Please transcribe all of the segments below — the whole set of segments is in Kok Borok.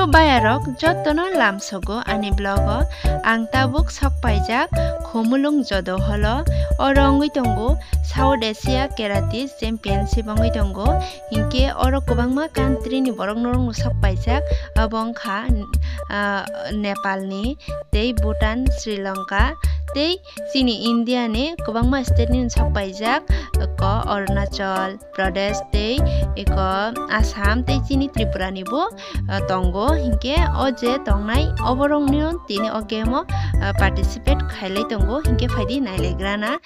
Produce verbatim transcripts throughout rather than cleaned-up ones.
Bayarok jotono lamsogo ani vlog o. Ang tabuk sok paijak Khumulwng Jodo Hall o. Oro wngwi tongo South Asia Karate Championship wngwi tongo. Hinkhe oro kwbangma country ni borok norokno sok paijak. Abo wngkha, ah, Nepal ni, tei Bhutan, Sri Lanka, tei chini India ni kwbangma state ni sok paijak, ko Arunachal Pradesh tei eko Assam tei chini Tripura ni bo, ah, tongo. Hinkhe o je tongnai oborok ni tini o game o, ah, participate khailai tongo, hinkhe phaidi nailaigrana.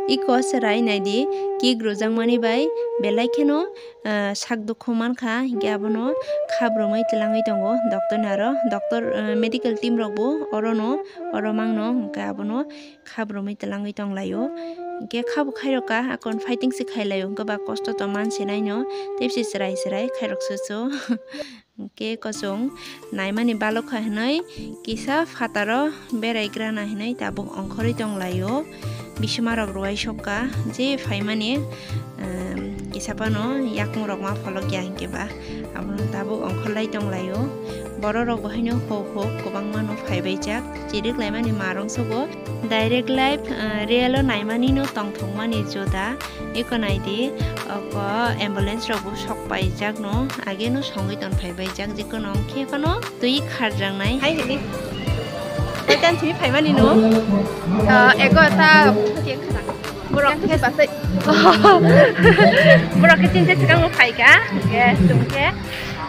Iko chwrai naidi, kick rwjakmani bai belai kheno, ah, sak dukhu mankha, hinkhe abono khabrumwi twlangwi tongo doctor ni aro doctor, ah, medical team rokbo orono, oro mangno, hinkhe abono khabrumwi twlangwi tonglaio. Hinkhe khabo khairokha, akon fighting se khailaio, hinkhe ba kosto tongma se naino, tei se chwrai chwrai khairok susu. Hinkhe kochwng naimani balokha hinwi kisa phataro beraigrana hinwi tabuk ongkhorwi tonglaio. Bisimarok rwai sokha je phaimani, em, kisa phano yakung rok ma pholokya hinkhe ba abono tabuk ongkhorlai tonglaio. Bororok bo haino hok hok kwbangmano phaibaijak, chiriklaimani ma rwngsogo. Direct live, eh, real o naimani no tongthokmani joda. Eko naidi, oko ambulance rok bo sok paijak no, age no songwi tong phaibaijak, jikon ongkhe phano twi kharjaknai. Hai hini. Kaitan simi phaimani no. Ah, ego ta borok khe basai. Borok khe chinte sikang no phaika. Yes, tungkhe.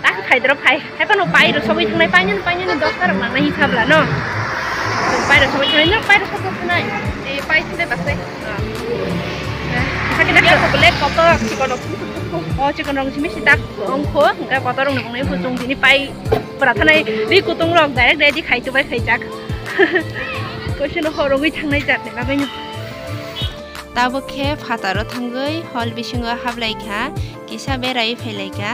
Tak phaidro phai. Hai phano pai rok sogwi thangnai, pai nini, pai nini dosta rok nangnai hisab la no. Pai rok sogwi thangnai, no pai rok sogwi thangnai. E pai sile basai. Sakhe dak ko le kotor chikon rok. O chikon rok simi si tak ongkho, hingke kotor rok nang nai kutung tini pai pura thanai ri kutung rok direct ready khai tubai khai jak. Koisino horogwi thangnai jat ni bagwi no. Tabuk khe phataro thangwi hall bisingo hablai kha, kisa berai phailai kha.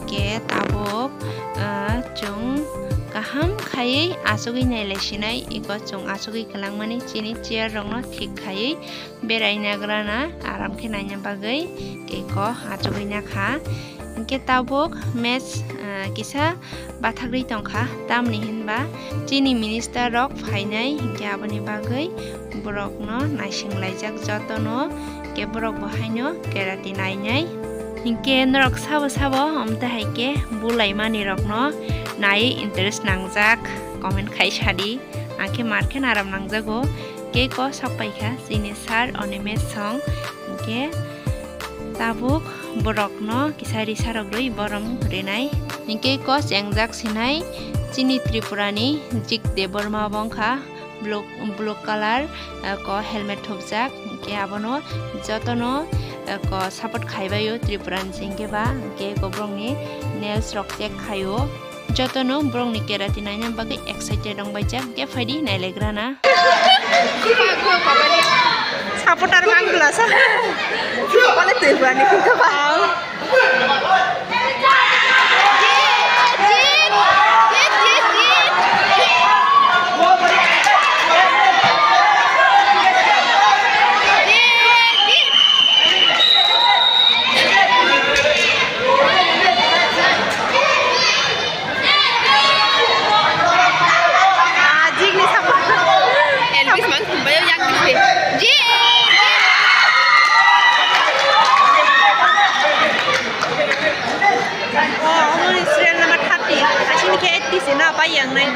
Hinkhe tabuk, ah, chwng kaham khaiwi achugwi nailai sinai, iko chwng achugwi kwlangmani chini chair rokno thik khaiwi berai nagrana aram khe naina bagwi iko achugwi nakha. Hinkhe tabuk match, ah, kisa bathagwi tongkha, tamni hinba chini minister rok phainai, hinkhe aboni bagwi borokno naisinglaijak jotono, hinkhe borok bo haino karate nainai. Hinkhe norok sabo sabo, omte hai khe bulaimani rokno naiwi interest nangjak, comment khai sadi, ang khe mar khe naram nangjago, kei ko sok paikha chini sir Animesh song, hinkhe tabuk borokno kisa risa rok rwi borom rinai. Hinkhe ko chengjak sinai chini Tripura ni Jik Debbarma bo wngkha blue, blue colour, eh, ko helmet thupjak. Hinkhe abono jotono, eh, ko support khaibaio Tripura ni singkhe ba, hinkhe ko borokni nails rok check khaio. Jotono borokni karate naina bagwi excited wngbaijak, khe phaidi nailaigrana. Supporter mang glasa. Bole twi bani kung ka ba. Ah, jigni sapa. Elvis man kumbayo yak dikhe. Ji, ji. Oh, omo ni serial number thirty. Asini khe eighty se na, pai yang nai.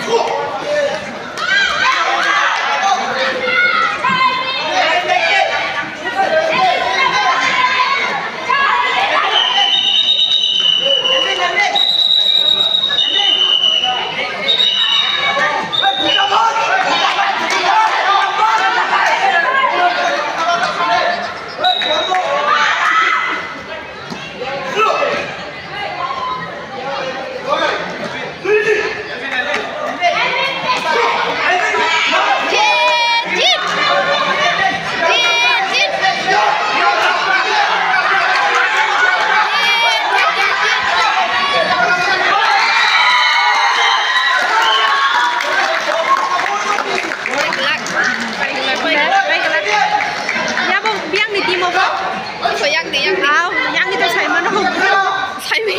Yabo biyang ni timo bo. Oso yang ni, yang ni. Aw, yang ni to sai mano. Sai mi.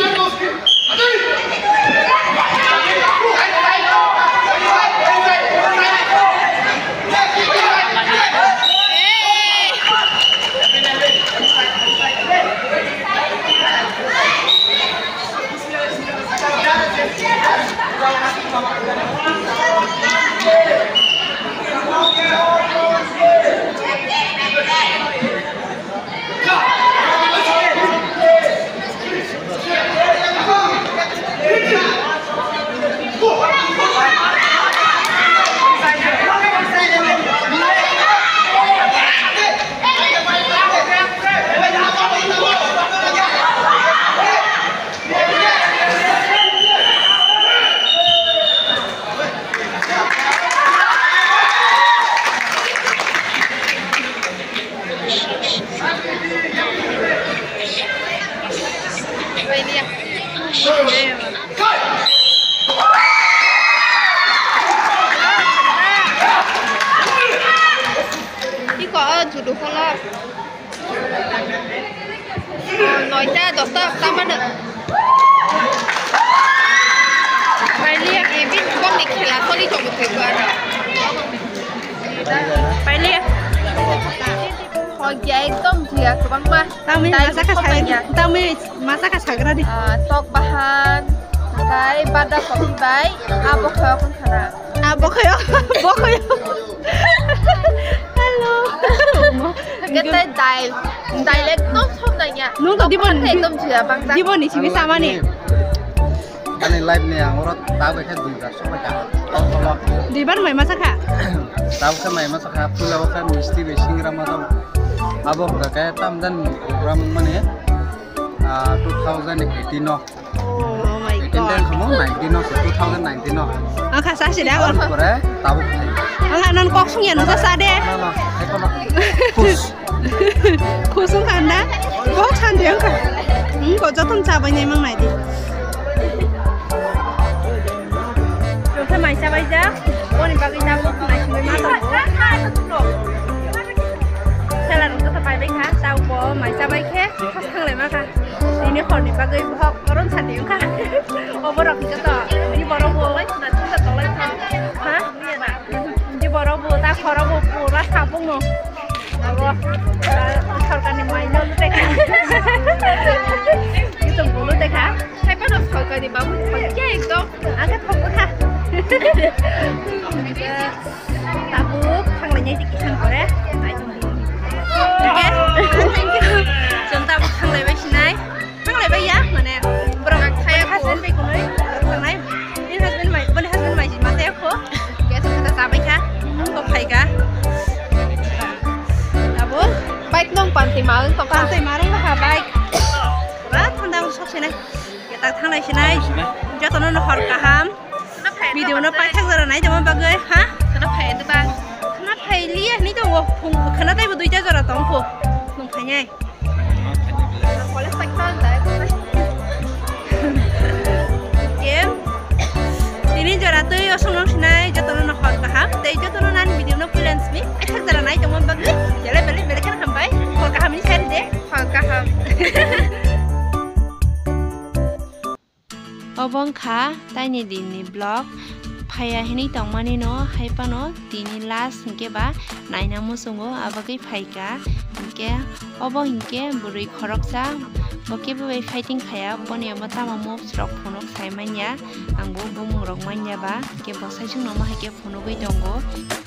Iko o judo kholo. Noita, dosta, tamano. Pailiya. Ebin bongni khela soli tongo thaibo ano. Pailiya. Hoiya ekdom jiya kwbangma. Tamwi masa kha sagra di. Ah, tok bahan, kai bada kopi bai, abo khayok khana. Abo khayok, bo khayok. Hello. Ketai dail, dail ekdom somnai ya. Nung to dibon, ekdom jiya bangda. Dibon ni simi samani. Ani live ni ang oro ta bai khe dui bar somai ka. Dui bar mai masa kha. Ta bai khe mai masa kha, pula o kha misti bai singra ma dong. Abo kha khe tam dan program mane, ah, two thousand eighteen no. Oh my God. Eighteen dan kamo nineteen no, two thousand nineteen no. Ang kha sa sida. Pore tabuk. Ang kha non kok sung ya no sa de. No, no, ekono. Push. Khusung khanda, kok sandi ang kha. Hmm, ko jotom chabai nai mang nai di. Mai chabaijak, boni bagwi tabuk naisingwi ma tongo. Sela rok joto paibai kha, tabuk bo mai chabai khe khas thanglai ma kha. Nini horni bagwi bohok morom sati wngkha. O borok joto, ni borok bo. Ha? Ni borok bo, ta khoro bo pura sabung no. Abo, ah, sorkarni maino lute kha. Itu bulu te kha. Hai pano sorkarni babu thokya ekdom. Angkhe thokbo kha. Tabuk thanglai nai tiki sang kore. Ai tong di. Oke. Thank you. Chwng tabuk thanglai bai sinai. Thanglai bai ya, mane borok thaya husband bai kunui tangnai. Bini husband mai, bini husband mai jima thaya kho. Kesa kata sabai kha. Ko phai kha. Abo bike nong panti ma ang tong kha. Panti ma rong kha bike. Ba thanda sok sinai. Kita thanglai sinai. Jotono no hor kaham. Video no paithak jora nai tongma bagwi, ha? Khana phai de ba. Khana phai liya ni tongo. Khana taibo duita jora tong kho. Nung phai nai. Em. Tini jora twi osong nong sinai jotono no hor kaham. Tei jotono nan video no pulen simi. Paithak jora nai tongma bagwi. Jele bele bele kan hambai. Hor kaham ni sari de. Hor kaham. Obo wngkha taini dinni vlog. Phaiya hinwi tongmani no hai phano tini last hinkhe ba naina muchungo abagwi phaikha. Hinkhe obo hinkhe bwrwi khoroksa bo kebo bai fighting khaya, boni omo tamo moves rok phunuk sai manya, ang bo bumung rok manya ba hinkhe bo sai chwngno omo hai khe phunugwi tongo.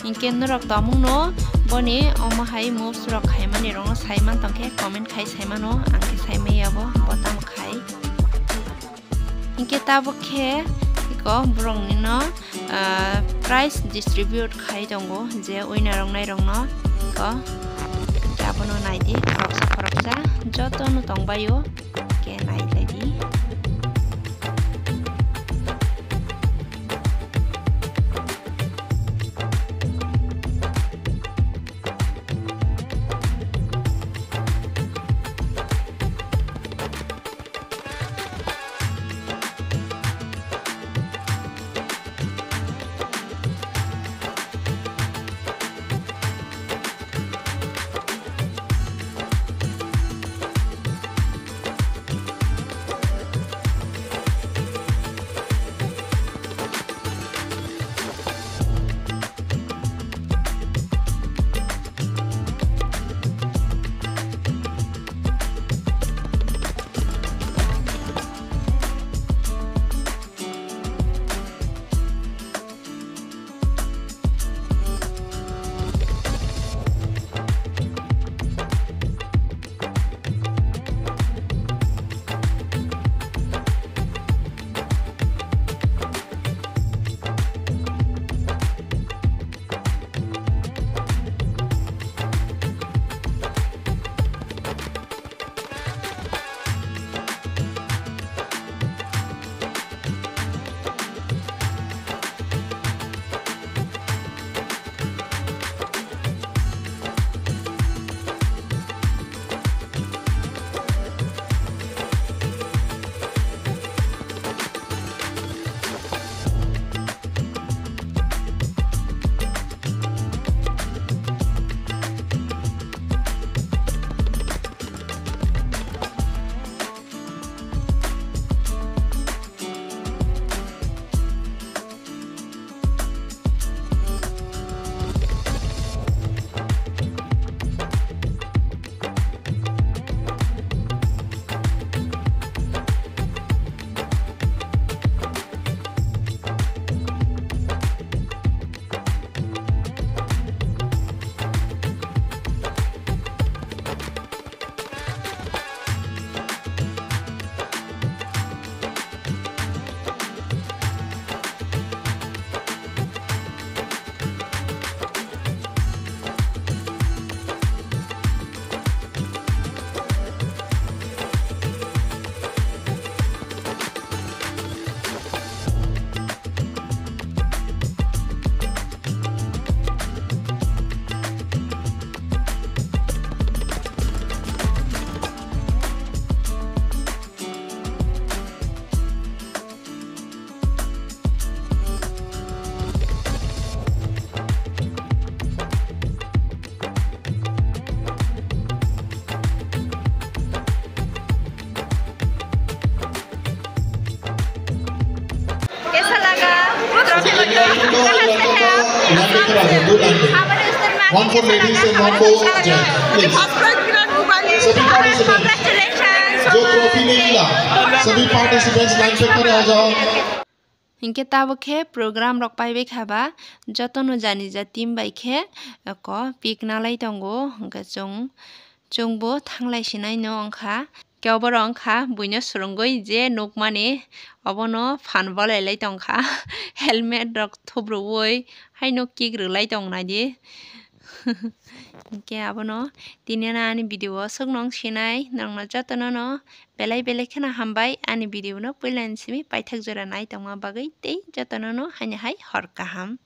Hinkhe norok tongmung no boni omo hai moves rok khaimani rok no sai man tongkhe comment khai sai mano, ang khe sai manya bo, bo tamo khai. Hinkhe tabuk khe iko borokni no, ah, prize distribute khai tongo je winner wngnai rokno. Iko abono naidi khoroksa khoroksa jotono tongbaio, khe nailaidi. One for ladies and one for gents. Please. सभी पार्टिसिपेंट्स जो ट्रॉफी नहीं मिला, सभी participants line पे खड़े हो जाओ। Hinkhe tabuk khe program rok paibai kha ba, jotono jani ja team bai khe, eh, ko pick nalai tongo, hinkhe chwng, chwngbo thanglai sinai no wngkha. Khe oborok wngkha buino swrwngwi je nukmani, obono phan bolai lai tongkha, helmet rok thubrubui haino kick rwlai tong naidi. Hinkhe abono tini ani video o swkno wng sinai, norokno jotono no belai belai kheno hambai ani video no puila ni simi paithak jora nai tongma bagwi tei jotono no haino hai hor kaham.